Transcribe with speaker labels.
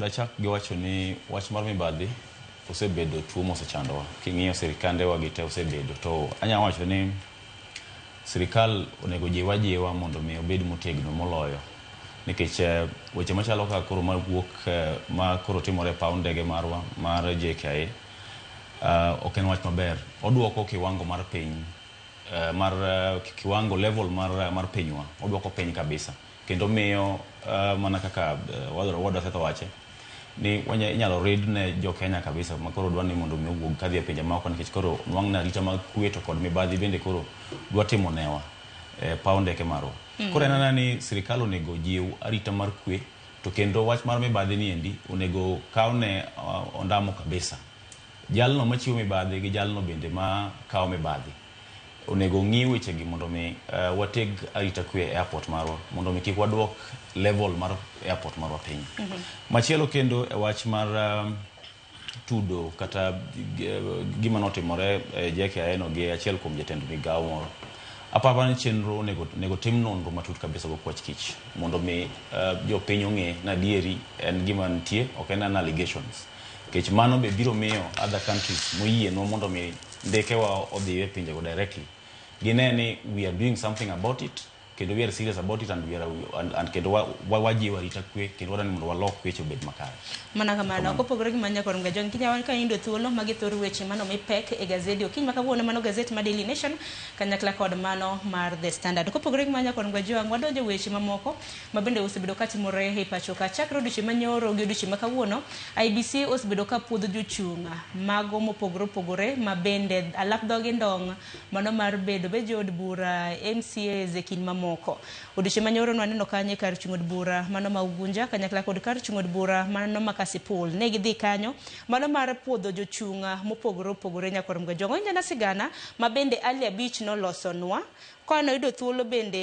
Speaker 1: Dachak gi wacho ni wach mar mibadhi osebedo tuo mosechandowa. King'iyo sirikandewa gi te osebedo. To anya wacho ni sirikal onego jiw ajiwa mondo mi obed motegno moloyo. Nikech weche machalo kaka koro mawuok ma koro timore e paw ndege marwa mar JKIA ok en wach maber. Oduoko kiwango mar piny mar kiwango level mar pinywa oduoko piny kabisa. Kendo miyo mana kaka owadwa Seth owache ni inyalo rid ne jo Kenya kabisa ma koro dwa ni mondo mi owuog kadhi e pinje maoko nikech koro nwang' ni arita mag kwe to kod mibadhi bende koro dwa timo newa e paw ndeke marwa. Koro en anena ni sirikal onego jiw arita mar kwe to kendo wach mar mibadhi ni endi onego kawne ondamo kabisa. Jalno machiwo mibadhi gi jalno bende ma kawo mibadhi onego ong'i wechegi mondo mi wateg arita kwe e airport marwa mondo mi kik waduok level mar airport marwa piny. Machielo kendo e wach mar tudo kata gima notimore e JKIA no gi achiel kuom jatend migawo moro. Aparo ni chenro onego tim nonro matut kabisa go kwach kich mondo mi jopiny ong'e ni adieri en gima nitie ok en an allegations. Nikech mano be biro miyo other countries moyienwa mondo mi ndekewa odhi e pinjego directly. Gine ni we are doing something about it kendo we are serious about it and we are and kendo wajiwo arita kwe kendo wadwaro ni mondo walok weche obed makare.
Speaker 2: Mana kamano, kopogore gi mano nyakor Mgajwang', kinya ka iyudo thuolo magi thor weche mano mi pek e gazedi okinyi ma kawuono mano gazet ma Daily Nation kanyakla kod mano mar The Standard. Kopogore gi mano nyakor Mgajwang', wadonjo weche mamoko ma bende osebedo katimore e pacho ka. Chakre odiochieng' manyoro gi odiochieng' ma kawuono, IEBC osebedo ka puodho jochung' mago mopogore opogore ma bende alap dhogi ndong' mano mar bedo be jood bura, MCAs e kind mamoko. Odiochieng' manyoro nwaneno kanyo e kar chung' od bura mano ma Ugunja kanyakla kod kar chung' od bura mano ma Kasipul. Ne gidhi kanyo mano mar puodho jochung' mopogore opogore nyakor Mgajwang'. Owinjana sigana ma bende Ali Abich nolosonwa. Ka noyudo thuolo bende